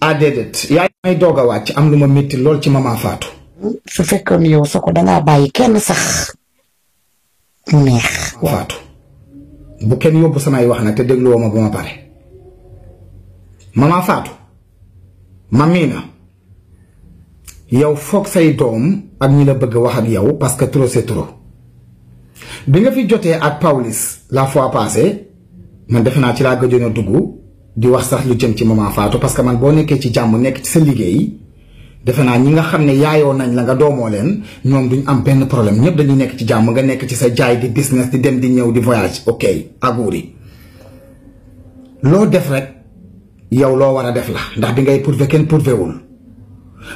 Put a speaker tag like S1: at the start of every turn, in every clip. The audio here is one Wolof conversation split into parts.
S1: ah déedéet yaay may doog a wàcc am lu ma métti lool ci Mama Fatou.
S2: su fekkoon yow soo ko dangaa bàyyi kenn sax mu neex.
S1: Fatou bu kenn yóbbu samay wax nag te dégluwoo ma ba ma pare Mama Fatou Mamina yow foog say doom ak ñi la bëgg wax ak yow parce que trop c'est trop bi nga fi jotee ak Pawlish la fois passée man defe naa ci laa gëjoon a dugg di wax sax lu jëm ci Mama Fatou parce que man boo nekkee ci jàmm nekk ci sa liggéey defe naa ñi nga xam ne yaayoo nañ la nga doomoo leen ñoom duñ am benn problème ñëpp dañuy nekk ci jàmm nga nekk ci sa jaay di business di dem di ñëw di voyage ok aguuri loo def rek yow loo war a def la ndax bi ngay prouvé kenn prouvé wul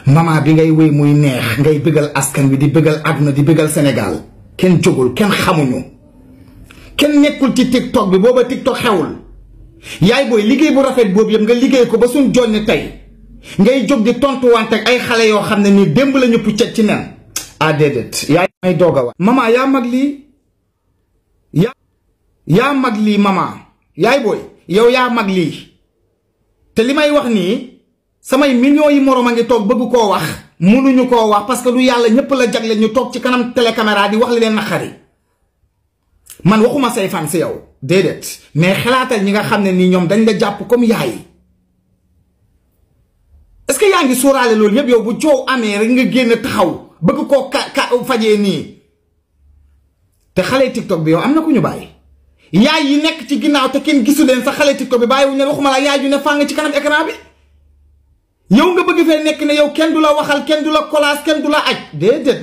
S1: Mama bi ngay wéy muy neex ngay bëggal askan wi di bëggal àdduna di bëggal Sénégal kenn jógul kenn xamuñu kenn nekkul ci TikTok bi booba TikTok xewul yaay booy liggéey bu rafet boobu yëpp nga liggéey ko ba suñ jonni tey ngay jóg di tontuwante ak ay xale yoo xam ne nii démb la ñu puccet ci nen ah déedéet yaay may doog a wax Mama yaa mag lii yaa mag lii Mama yaay booy yow yaa mag lii te li may wax nii samay millions yi moroom a ngi toog bëgg koo wax mënuñu koo wax parce que lu yàlla ñëpp la jagle ñu toog ci kanam télécaméra di wax li leen naqari man waxuma say fan si yow déedéet mais xalaatal ñi nga xam ne nii ñoom dañ la jàpp comme yaay est-ce que yaa ngi sóoraale loolu yëpp yow bu coow amee rek nga génn taxaw bëgg koo fajee nii te xale TikTok bi yow am na ku ñu bàyyi yaay yi nekk ci ginnaaw te kenn gisu leen sa xale TikTok bi bàyyiwuñu leen waxuma la yaay ju ne fàng ci kanam écran bi yow nga bëgg fee nekk ne yow kenn du la waxal kenn du la kolaas kenn du la aj déedéet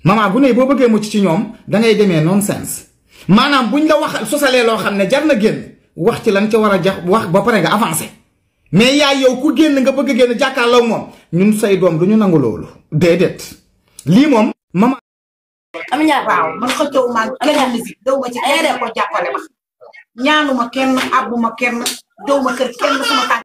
S1: Mama bu ne boo bëggee mucc ci ñoom dangay demee nonsense maanaam buñ la wax sosalee loo xam ne jar na génn wax ci lan ca war a jax wax ba pare nga avancé mais yaay yow ku génn nga bëgg génn jàkkaarloo moom ñun say doom du ñu nangu loolu déedéet lii moom Mama.
S3: am ñaar waaw man xëccoo ma ak musique daw ma ci ay ko jàppale ma ñaanuma kenn àbbuma kenn daw ma kër kenn sama tànk